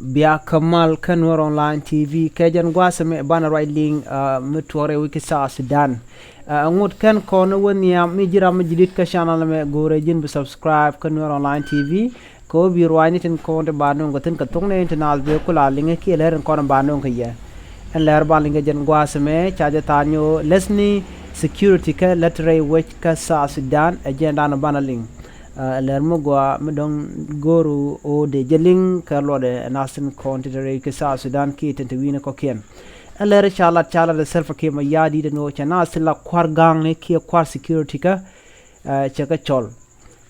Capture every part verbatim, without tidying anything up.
Bia kä mal kä Nuer Online T V kɛ jɛn gua̱a̱th ɛmɛ banɛ ruac liŋ, ah, mi tuɔɔk rɛy wec kä South Sudan. Ah, ŋot kɛn kɔn wä nhiam mi ji̱ ram mi ji̱ dit kä channel ɛmɛ, go̱o̱rɛ ji̱n bi subscribe kä Nuer Online T V. Kɛ ɣöö bi ruaacni tin kɔn ti ba nööŋ kɛ thi̱n kɛ thok ni tin naath bee kula liŋɛ kiɛ lɛr in kɔn ba nööŋ kɛ yɛ. Ɛn lɛr ban liŋ kɛ jɛn gua̱a̱th ɛmɛ ca jɛ tha̱a̱ŋ ni ɣöö läthni security kä lät rɛy wec kä South Sudan ɛ jɛn dan banɛ liŋ. Ah, lɛr mi gɔaa mi dɔ̱ŋ go̱o̱ru ɣöö dee jɛ liŋ kɛ luɔtdɛ naath tin kɔn ti te rɛy kä South Sudan kiɛ tin te wi̱i̱ni kɔ̱kiɛn. Ɛn lɛr ca lat, ca lat ɛ Salva Kiir Mayardit ɛn ɣöö cɛ naath tin la kua̱r ga̱a̱ŋni kiɛ kua̱r security kä, ah, cɛ kɛ cɔl.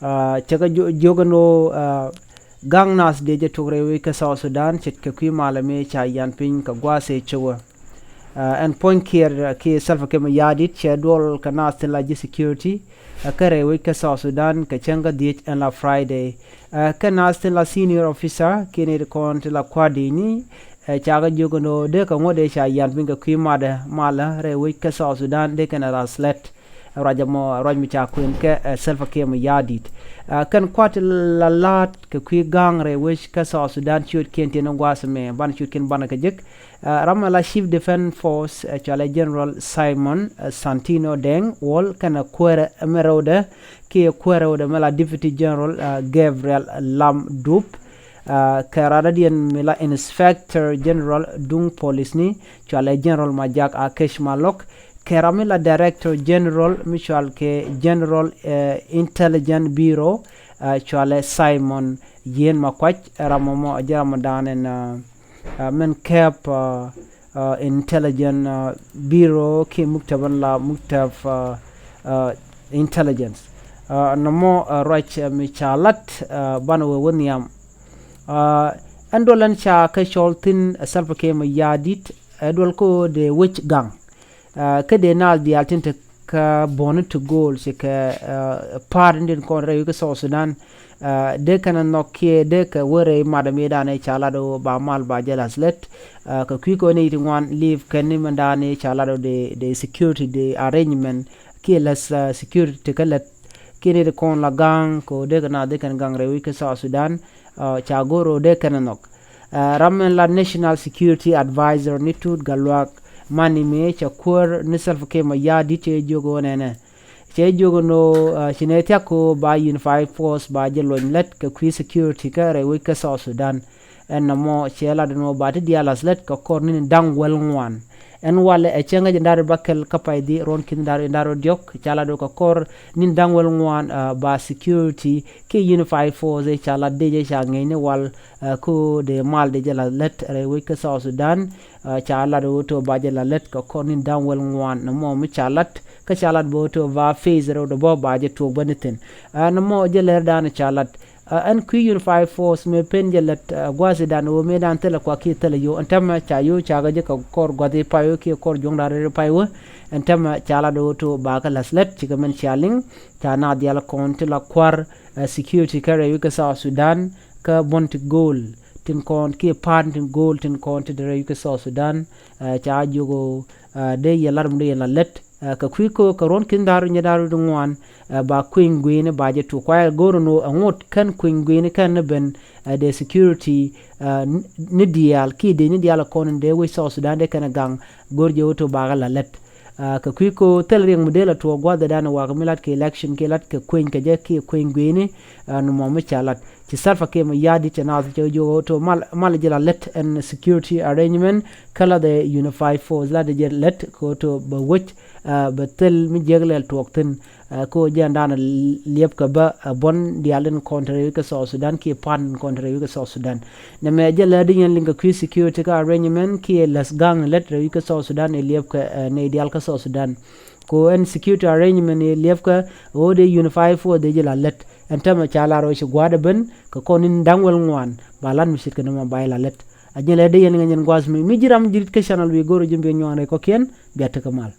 Ah, cɛ kɛ jiök, jiök ɛn ɣöö, ah, ga̱a̱ŋ naath dee jɛ tuɔk rɛy wec kä South Sudan ce̱tkɛ kui̱ malɛ mëë ca yian piny kɛ gua̱a̱th ëë cowä. Ah, ɛn puɔ̱ny Kiir, ah, kiɛ Salva Kiir Mayardit cɛ duɔl kɛ naath tin la ji̱ security, ah, kä rɛy wec kä South Sudan kɛ cäŋ kä dhiec ɛn la Friday. Ah, kä naath tin la senior officer kiɛ nɛy ti kɔn ti la kua̱r di̱i̱ni, ah, ca kɛ jiök ɛn ɣöö dee kɛ ŋuɔ̱t dee ca yian piny kɛ kui̱ madɛ malä rɛy wec kä South Sudan dee kɛn ɛ la slɛt. Ruac ɛmɔ, ruac mi ca kuën kɛ, eh, Salva Kiir Mayardit. Eh, kɛn kuat la la̱a̱t kɛ kui̱ ga̱a̱ŋ rɛy wec kä South Sudan ciötkiɛn tin gua̱a̱th ɛmɛ, banɛ ciötkiɛn banɛ kɛ jek. Eh, ram mi la Chief Defence Force, eh, cɔalɛ General Simon, eh, Santino Deng Wol, kɛnɛ kuäärɛ mi rɛwdɛ, kiɛ kuäär rɛwdɛ mi la Deputy General, eh, Gabriel Lam Dup. Eh, kɛ radadiɛn mi la Inspector General duŋ policeni, cɔalɛ General Majak Akech Malok. Kɛ ram mi la Director General mi cɔal kɛ General, eh, Intelligence Bureau, eh, cɔalɛ Simon Yen Makuac, ram mɔ mɔ jɛ ram mɔ da̱a̱n ɛn, eh, eh, min kɛp, eh, eh, Intelligence, eh, Bureau kiɛ muktab ɛn la muktab, eh, eh, Intelligence. Eh, nɔmɔ, eh, ruac, eh, mi ca lat, eh, banɛ wee wä nhiam. Eh, ɛn duɔl ɛn ca kɛ cɔl thi̱n, eh, Salva Kiir Mayardit, eh, duɔl kä dee wec gaŋ. Ah, kä dee naath diaal tin te kä buɔ̱ni ti gööl ci kɛ, ah, pa̱a̱t in tin kɔn rɛy wec kä South Sudan. Ah, dee kɛn ɛ nhɔk kiɛ dee kɛ wä rɛy mat ɛ mëëdan ëë ca lat ɣöö ba mal ba jɛ la̱th lät. Ah, kɛ kui̱ kɔn nɛy ti ŋuan live kɛn ni mëëdan ëë ca lat ɣöö dee, dee security, dee arrangement kiɛ la̱th, ah, security ti kä lät. Kiɛ nɛy ti kɔn la ga̱a̱ŋ kɛ ɣöö dee kɛ naath dee kɛn gaŋ rɛy wec kä South Sudan. Ah, ca go̱r ɣöö dee kɛn ɛ nhɔk. Ah, ram min la National Security Advisor ni Tut Gatluak Mani mëë cɛ kuäär ni Salva Kiir Mayardit cɛ jiök ɣöö nɛnɛ. Cɛ jiök ɛn ɣöö, ah, ci nɛy thia̱k kɛ ɣöö ba Unified Force ba jɛ luɔny lät kɛ kui̱ security kä rɛy wec kä South Sudan. Ɛn nɔmɔ cɛ lat ɛn ɣöö ba ti diaal la̱th lät kɛ kɔr ni̱n da̱ŋ wäl ŋuan. Ɛn walɛ ɛ cäŋ kä jiɛn da̱r bäkɛl kä pay dhieec ruɔ̱n ki̱n da̱r in da̱r rɔ diɔ̱k ca lat ɣöö kɛ kɔr ni̱n da̱ŋ wäl ŋuan, ah, ba security kiɛ Unified Force ëë ca lat dee jɛ ca ŋi̱eec ni wal, ah, kä ɣöö dee mal dee jɛ la̱th lät rɛy wec kä South Sudan. Ah, ca lat ɣöö tɔ ba jɛ la̱th lät kɛ kɔr ni̱n da̱ŋ wäl ŋuan nɔmɔ mi ca lat kä ca lat bä ɣöö tɔ ba phase rɛwdɛ bä ba jɛ tuɔɔk bä ni thi̱n. Ah, nɔmɔ jɛ lɛr da̱a̱n ca lat. Ah, ɛn kui̱ Unified Force mëë pen jɛ lät, ah, gua̱a̱th i̱ da̱a̱n ɣöö mëëdan thilɛ kuak kiɛ thilɛ yio̱w ɛn täämɛ ca yio̱w ca kɛ jɛ kɛ kɔr gua̱th i̱ pay wä kiɛ kɔr juɔ̱ŋ da̱a̱n rɛy pay wä. Ɛn täämɛ ca lat ɣöö tɔ ba kɛ la̱th lät cikɛ min cia liŋ. Ca naath diaal kɔn ti la kua̱r, ah, security kä rɛy wec kä South Sudan kä buɔ̱n ti gööl tin kɔn kiɛ pa̱a̱t tin gööl tin kɔn ti dee rɛy wec kä South Sudan. Ah, ca jiök ɣöö, ah, dee yɛn lat mi dee yɛn la̱th lät. Ah, kɛ kui̱ kä kɛ ruɔ̱n ki̱n da̱r nyɛ da̱r di ŋuan, ah, ba kuëny gui̱i̱ni ba jɛ tuɔɔk. Kuayɛ go̱r ɛn ɣöö ɛŋot kɛn kuëny gui̱i̱ni kɛn ni ben, ah, dee security, ah, ni, ni diaal kiɛ dee ni diaal kɔn in dee wec South Sudan dee kɛn ɛ gaŋ go̱r jɛ ɣöö tɔ ba kɛ la̱th lät. Ah, kɛ kui̱ kä thil riɛk mi dee la tuɔɔk gua̱thdan wakɛ mi lat kɛ election kiɛ lat kɛ kuëny kɛ jɛ kiɛ kuëny gui̱i̱ni, ah, nɔmɔ mi ca lat. Ci Salva Kiir Mayardit cɛ naath cɛ jiök ɣöö tɔ mal, mal jɛ la̱th lät ɛn security arrangement kä la̱thɛ Unified Force la̱thɛ jɛ lät kɛ ɣöö tɔ bɛ wec, ah, bɛ thil mi jiäk lɛl tuɔɔk thi̱n. Ah, kä ɣöö jɛn da̱a̱n liɛpkɛ bä, ah, buɔ̱n diaal in kɔn te rɛy wec kä South Sudan kiɛ pa̱a̱t in kɔn te rɛy wec kä South Sudan. Nɛmɛ jɛ lɛ di yɛn liŋ kɛ kui̱ security kä arrangement kiɛ läth ga̱a̱ŋ lät rɛy wec kä South Sudan ɛ liɛpkɛ, eh, nɛy diaal kä South Sudan. Kɛ ɣöö ɛn security arrangement ɛ liɛpkɛ ɣöö dee Unified Force dee jɛ la̱th lät. Ɛn täämɛ ca lar ɣöö ci gua̱a̱th ɛ ben kɛ kɔr ni̱n da̱ŋ wäl ŋuan ba la̱t mi ce̱tkɛ nɔmɔ ba jɛ la̱th lät. A jɛn lɛ di yɛn liŋ ɛ jɛn gua̱a̱th mi, mi ji̱ ram ji̱ rit kä channel wi̱i̱ go̱r ɛ ji̱n bi nyuan rɛy kɔ̱kiɛn bia tekɛ mal.